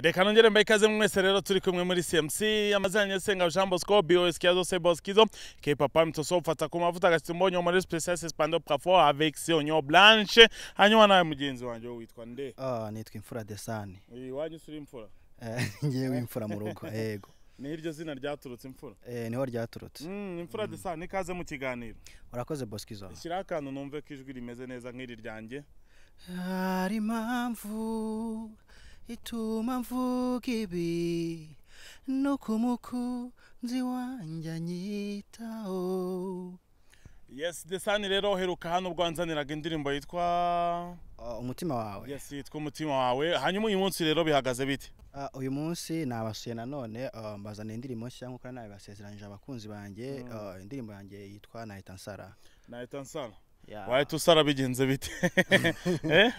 Reka nongere mbahe ikaze mwese rero turi kumwe muri CMC. Amazina yanjye Senga Jean Bosco BOS Kiazo se Boskizo ke papa mtoso mfata ku mavuta gasimbonyo muri special suspendo parfois avec ses oignons blanche. Hanyuma nawe mugenzi wanje witwa nde? Nitwa Imfura Desani. Iwanyu suri imfura? Ngewe imfura mu rugo, yego. Ni iryo zina ryaturutse imfura? Niho ryaturutse. Imfura Desani, ikaze mu kiganiro. Urakoze Boskizo. Shyira akantu numve ko ijwi rimeze neza nk'iri ryanjye. Hari impamvu ituma mvuga ibi, nuko umukunzi wanjye anyitaho. Yes, Desani rero uheruka hano ubwo wanzaniraga indirimbo yitwa Umutima Wawe. Yes, yitwa Umutima Wawe. Hanyuma uyu munsi rero bihagaze bite? Uyu munsi nabasuye nanone, mbazaniye indirimbo nshya nkuko nabibasezeranyije abakunzi banjye. Indirimbo yanjye yitwa Nahita Nsara. Nahita Nsara. Wahita usara bigenze bite?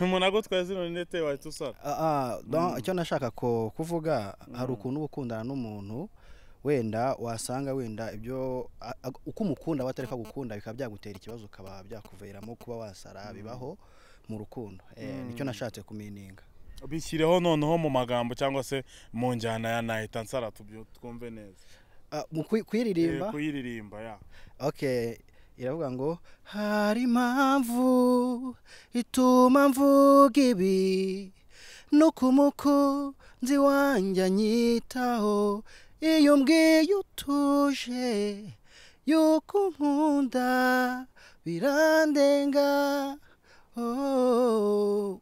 Umuntu agutwaye zino rinete wahita usara? Icyo nashaka kuvuga, hari ukuntu uba ukundana n'umuntu wenda wasanga wenda ibyo uko umukunda we atareka gukunda bikaba byagutera ikibazo, ukaba byakuviramo kuba wasara, bibaho mu rukundo. Nicyo nashatse kumininga. Bishyireho noneho mu magambo cyangwa se mu njyana ya Nahita Nsara twumve neza. Mu kuyiririmba? Kuyiririmba, ya. Okay. Iravuga ngo hari impamvu ituma mvuga ibi, nuko umukunzi wanjye anyitaho, iyo umbwiye utuje yuko unkunda birandenga. Oh,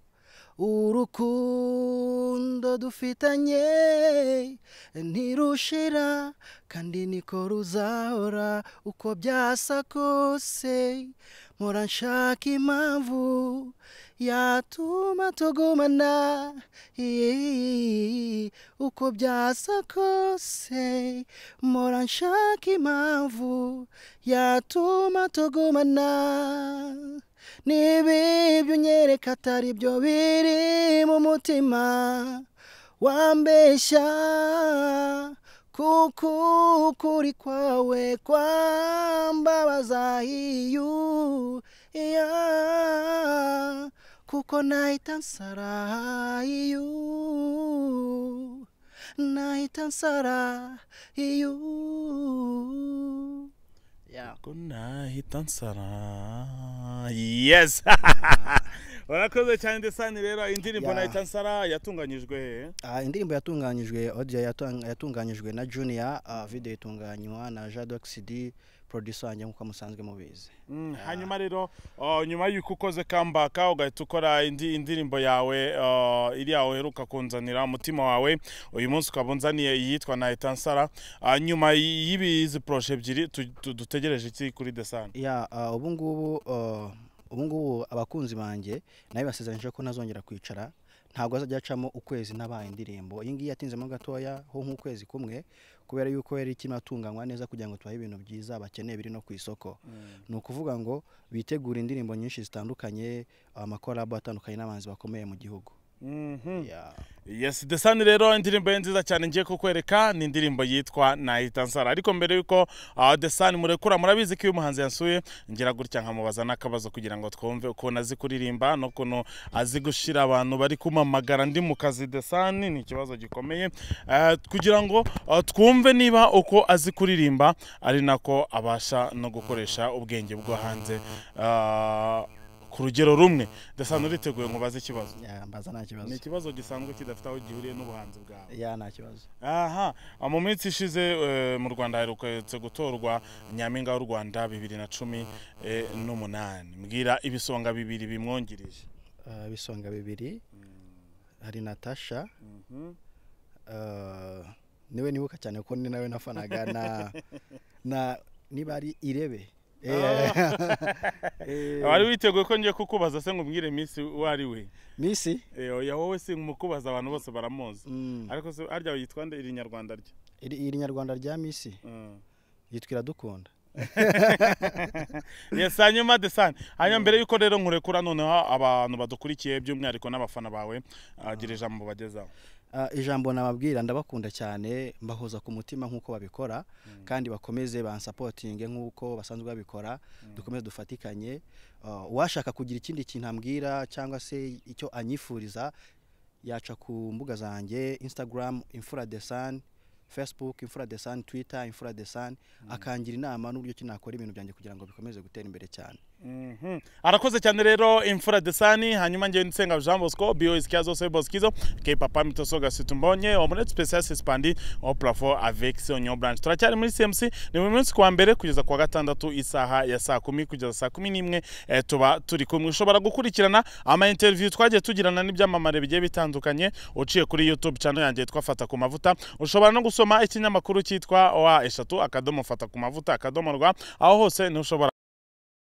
urukundo dufitanye ntirushira kandi niko ruzahora uko byasa kose, mpora nshaka impamvu yatuma tugumana, uko byasa kose mpora nshaka impamvu yatuma tugumana. Niba ibyo unyereka atari byo biri mu mutima wambeshya, kuko ukuri kwawe kwambabaza iyo, kuko nahita nsara iyo, nahita nsara iyo. Nahita nsara. Yes. Urakoze cyane Desani. Rero indirimbo Nahita Nsara yatunganyijwe he? Indirimbo yatunganyijwe, audio yatunganyijwe na Junior, video itunganywa na Jadox D, producer wanjye nkuko musanzwe mubizi. Hanyuma rero nyuma yuko ukoze comeback ugahita ukora indi indirimbo yawe iri yawe uheruka kunzanira Umutima Wawe, uyu munsi ukaba unzaniye iyitwa Nahita Nsara. Nyuma y'izi projet ebyiri dutegereje iki kuri Desani? Ubu ngubu abakunzi banjye nawe basezeranyije ko ntazongera kwicara, ntabwo azajya acamo ukwezi ntabaye indirimbo. Iyi ngiyi yatinzemo gatoya ho nk'ukwezi kumwe kubera yuko yari ikirimo atunganywa neza kugira ngo tubahe ibintu byiza bakeneye biri no ku isoko. Ni ukuvuga ngo bitegure indirimbo nyinshi zitandukanye, amakolabo atandukanye n'abahanzi bakomeye mu gihugu. Yes, Desani rero indirimbo ye nziza cyane ngiye kukwereka ni indirimbo yitwa Nahita Nsara. Ariko mbere yuko Desani murekura, murabizi ko iyo umuhanzi yansuye ngira gutya nkamubaza n'akabazo kugira ngo twumve ukuntu azi kuririmba n'ukuntu azi gushira abantu bari kumamagara ndi mu kazi. Desani ni ikibazo gikomeye, kugira ngo twumve niba uko azi kuririmba ari nako abasha no gukoresha ubwenge bwo hanze ku rugero rumwe. Desani, uriteguye nkubaze ikibazo? Mbaza, nta kibazo. Ni ikibazo gisanzwe kidafite aho gihuriye n'ubuhanzi bwawe. Ya, nta kibazo. Aha, mu minsi ishize mu Rwanda haherutse gutorwa Nyampinga w'u Rwanda 2018. Mbwira ibisonga bibiri bimwungirije. Ibisonga bibiri, hari Natasha, niwe nibuka cyane kuko ni nawe nafanaga, na niba ari Irebe. Wari witeguye ko ngiye kukubaza se ngo umbwire Miss uwo ari we? Miss? Oya, wowe si mukubaza, abantu bose baramuzi. Ariko se harya yitwa nde iri nyarwanda rye? Iri nyarwanda rya Miss yitwa Iradukunda. Yes, hanyuma Desani, hanyuma mbere yuko rero nkurekura noneho abantu badukurikiye by'umwihariko n'abafana bawe, gira ijambo bagezaho. Ijambo nababwira, ndabakunda cyane, mbahoza ku mutima nk'uko babikora, kandi bakomeze bansapotinge nk'uko basanzwe babikora, dukomeze dufatikanye. Uwashaka kugira ikindi kintu ambwira cyangwa se icyo anyifuriza Yaca ku mbuga zanjye, Instagram Imfura The Sun, Facebook Imfura The Sun, Twitter Imfura The Sun, akangira inama n'uburyo ki nakora ibintu byanjye kugira ngo bikomeze gutera imbere cyane. Arakoze cyane rero Imfura The Sun. Hanyuma ngewe Nsenga Jean Bosco bio iskiazo se Boskizo ke papa mitoso gasitu mbonye omelette spéciale suspendue au plafond avec oignon blanche. Turacyari muri CMC, ni buri munsi kuwa mbere kugeza kuwa gatandatu, isaha ya saa 10 kugeza saa 11, tuba turi kumwe. Ushobora gukurikirana ama interview twagiye tugirana n'ibyamamare bigiye bitandukanye uciye kuri YouTube channel yanjye yitwa Fata ku Mavuta. Ushobora no gusoma ikinyamakuru cyitwa wa eshatu akadomo fata ku mavuta akadomo rwa, aho hose ntushobora.